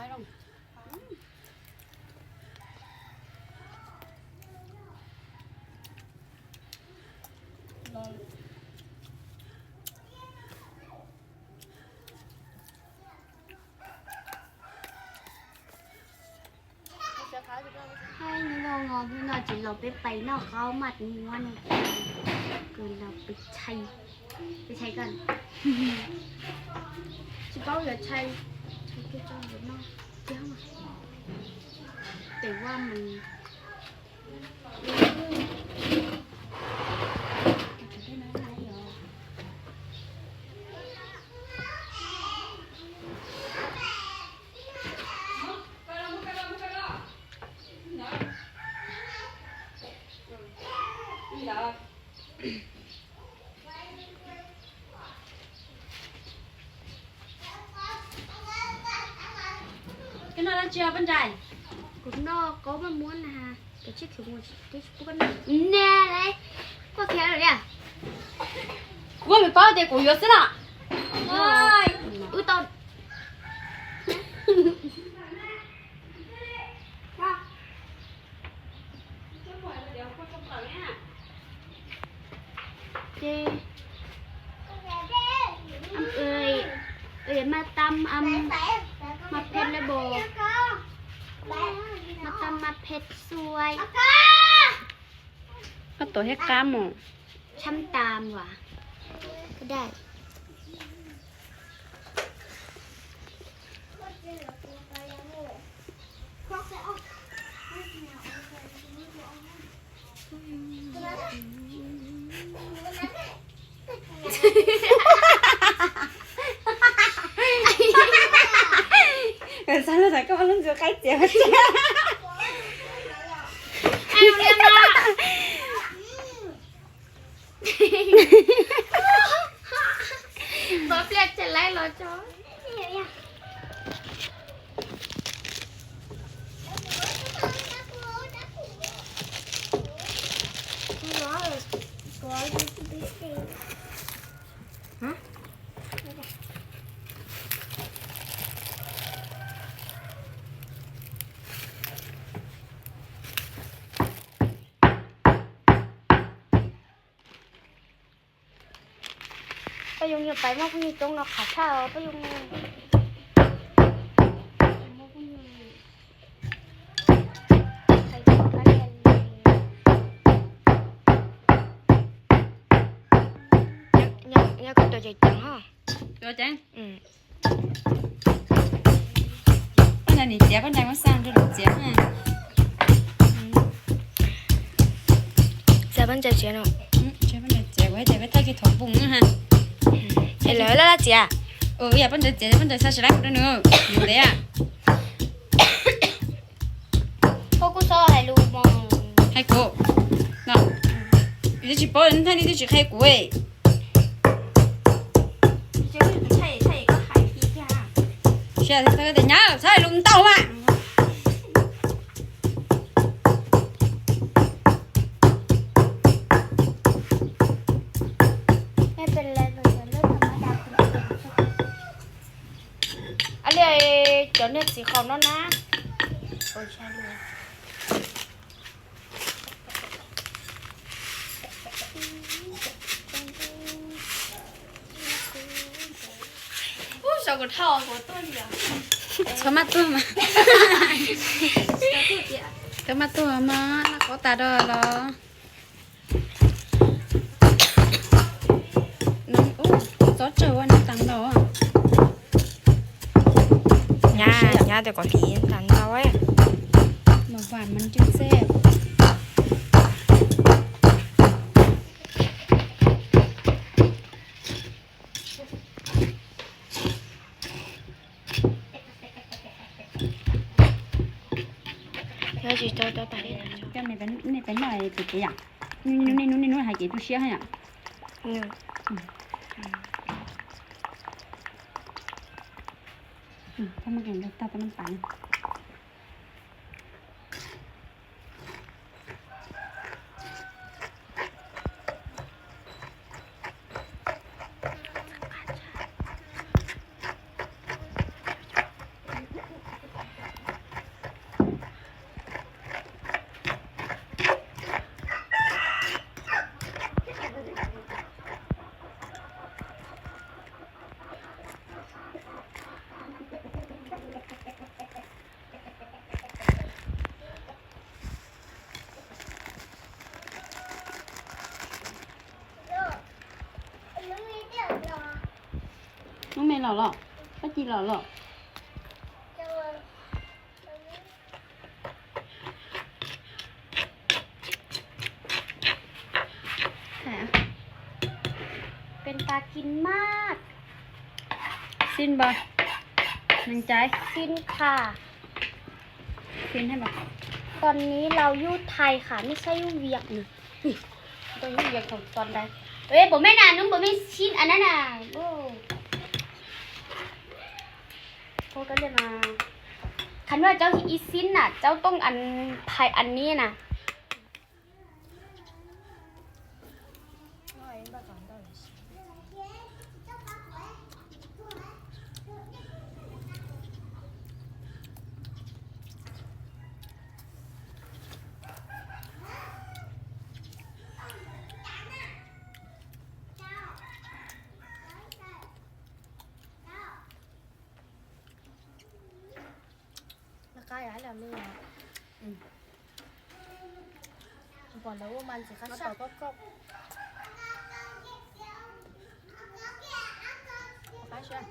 Hais nyob zoo os, hnub no tsis los peb pais noj qaub maj muab no, kws los peb tshai, peb tshai koj, tsis paub yuav tshai, tshai koj tso yuav noj, peb vaj mas. Koj noj dab tsi poj ntxhais? Kuv noj qaub maj muab na, koj tsis pub koj noj. Ne, koj khiav lawm li. Kuv mas paub tias kuv yuav xwb na. Wb tau. Ces, ơi, ơi, maj tab, maj phet lawm bos, maj tab maj phet xuaib. Koj tuav thiab qab mus. Tshab tas as. Dai. Xav los xav koj lub ntxuav qaib txiav. Npov pliaj tsis laib los tso. Peb yug nyuag pais muaj phooj ywg coob no qhov tshaj os peb yug. Nyob koj tua ceev ceev os. Tua ceev. Poj ntxoog nim txiav, poj ntxoog muab xaj rau lwm txiav na. Txiav poj ntxoog txiav no. Txiav poj ntxoog txiav, kuv hais tias peb thaij kiag thaum pum na ha. Es lawv laj laj txiav. Yog poj ntxoog txiav, poj ntxoog xa tsis laib kuv rau nws, nws ntev a. Koj kuj txhob hais lus mos. Hais kuv no, yus twb tsis paub, nej twb tsis qhia kuv. Tsis, txhob hais lus ntau, txhob hais lus ntau mas. Li cov niag txiv qaub no na. Ub, saum kuv dhau kuv tuaj li os. Txhob maj tuaj mas. Txhob maj tuaj mas, noj qaub tas rau los. Ub, txob tsawg ua noj tas ntau. Nyab, nyab tias kom hliv tas ntau. Mas vam mas ncw xwb. Coj nej peb noj ces kev yam, nej hnub nej hnub hais kev tu siab yom. Tag tag pas. Los los, koj ci los los. เป็นตากินมาก Xin bò. Nang cai. Xin ค่ะ Xin hais bò. ตอนนี้เราอยู่ไทยค่ะ ไม่ใช่อยู่เวียงนะ Ui, tôiอยู่เวียง còn còn đây. Ê, bộ mét nè, nó bộ mét xin anh đó nè. Ô. Cô có lên mà. Khánh nói cháu xin nè, cháu tông ăn phải ăn ní nè. Qab los me os. Pom lawv ua mas ntxim qab sab. Qab sab. Qab zoo.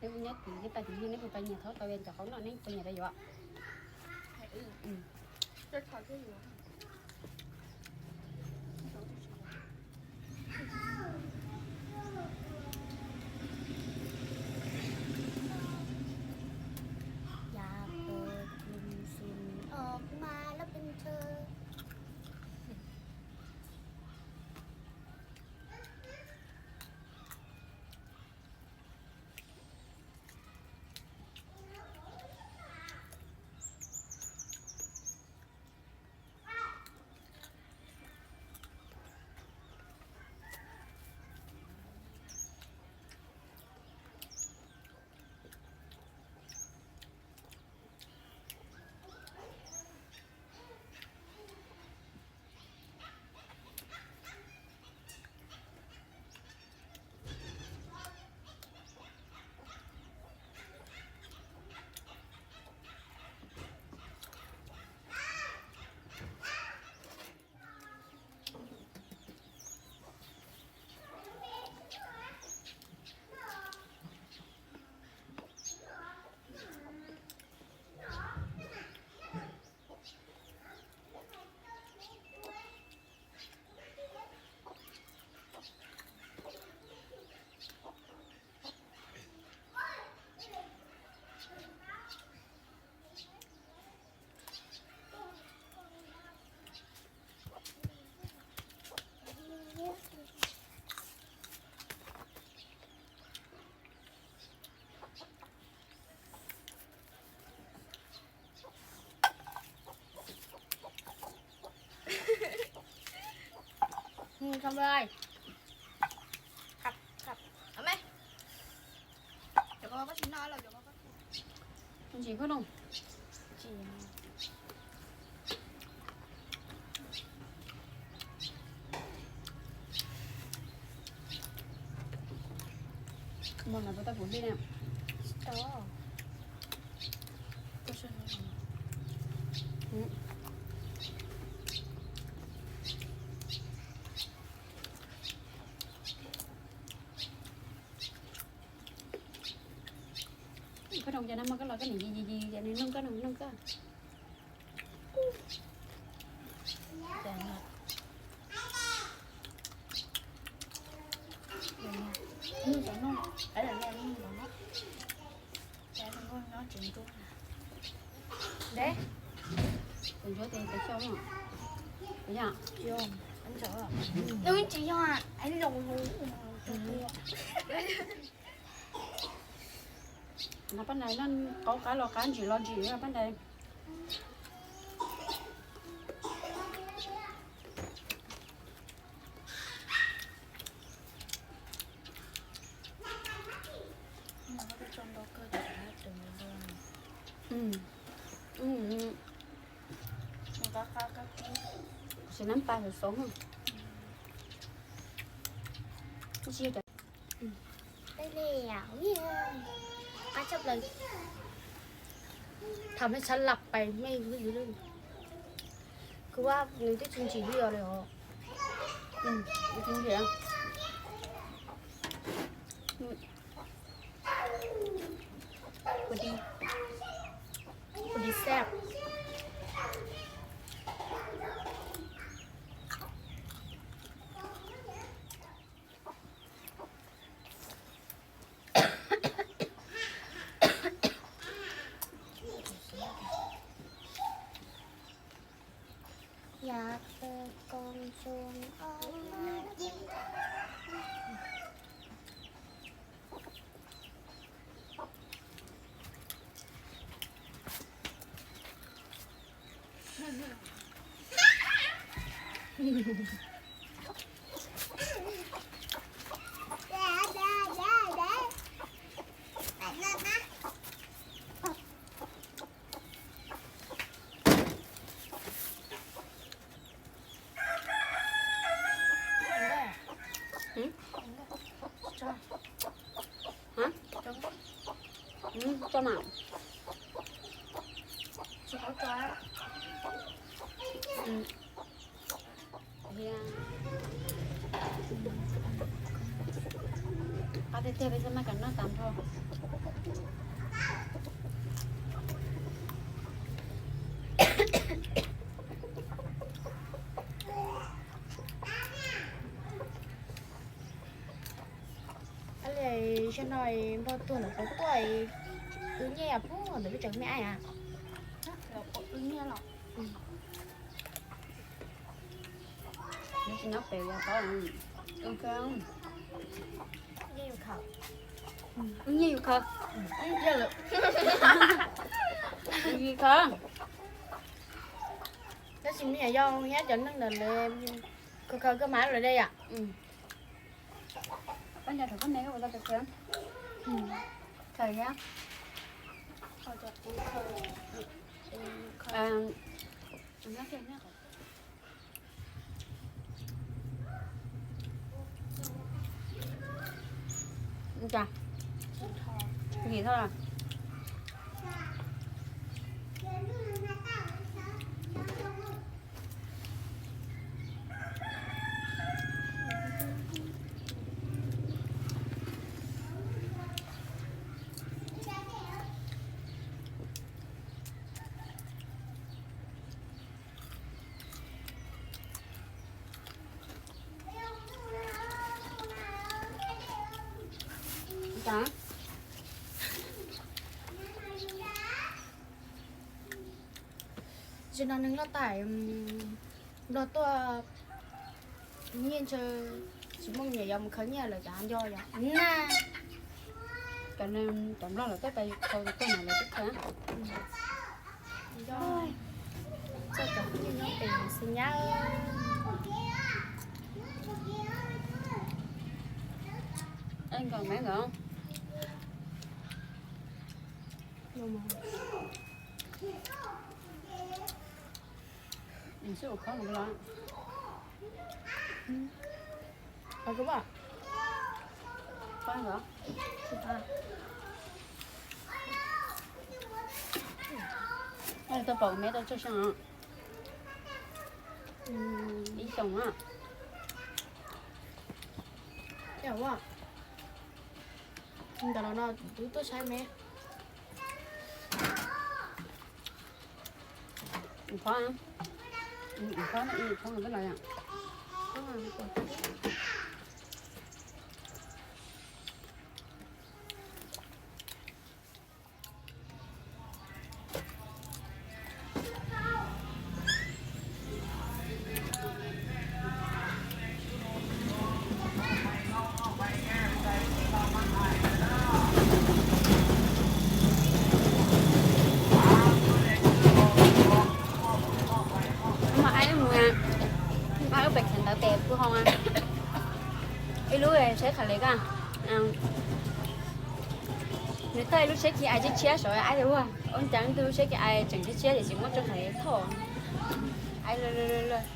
Neb kuv nyob tim neb pais tim yug, neb puas pais nyiam thaum tau cov qauv no, neb puas nyiam pais yuav? Yam pawg kum xum os kuv mas lab pes tsawg. Noj mus. Khab, khab. Ua me. Cov ko koj tsis noj los cov ko koj tsis. Ntsis koj noj. Tsis. Mos no puas tau puv hli ne? Tsis tau. Koj rau cov no mas koj los koj niam yis yis yis cov no nug koj, nug koj. Deb. Tus ntsuab tes tes xyoo no. Tus yog. Nws tsis yog, es los no pab ntais no, qaub qab los qab, ntsim los ntsim pab ntais. Sim nab pa xov xov. Ib qab tshaj plaws. Tham me sab laj pais me, kuv ua nws twb tsis ntsim li os li os. Ua di, ua di sab. Tso mas. Qab tiag tiag peb xav maj kam noj tas nrho. Ab li, zaum no npawg tuag lawm puas tuaj wb nyiaj pub ntawm peb cov me aim a? Nyob tsis nyob pem yog tau. Wb nyiaj yus khaws. Wb nyiaj yus khaws. Yus khaws. Tab sis me nyuam yaus thiab cov neeg ntawd lawv khaws khaws kawg mas lawv de yom. Pab nco rau koj me koj ua tau khaws. Khaws thiab. Ntsa. Ntsim thoj. Zaum no neeg loj tag, nplog tuaj nyiaj ntshe tsis muaj me nyuam yaus mus khaws nyiaj lawm cas nco yom na. Cov neeg cov nplog lawv tuaj pais khaws tuaj na lawv twb khaws. Nco txoj cov phooj ywg nyob pem xwb nyab. Nkaus me nkaus. Nws xwb ua khob mus los. Khob ntawd. Tau pom me tau tsawg xyoo? Ib xyoos na. Ntawm los no kuv tuaj saib me. Khob, khob, khob los. Mas ai mus, ai ub pem kheev ntawd tes pub hoo. Ib lub seb qhov le koj. Nws tau ib lub seb khi ai tshiab tshiab saum ai ua. Ua cas ntug lub seb khi ai tseem tshiab tshiab tiam sis muab rau qhov le thoj. Ai lawm lawm lawm lawm.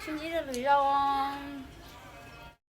Sib ntsib rau lwm zaus.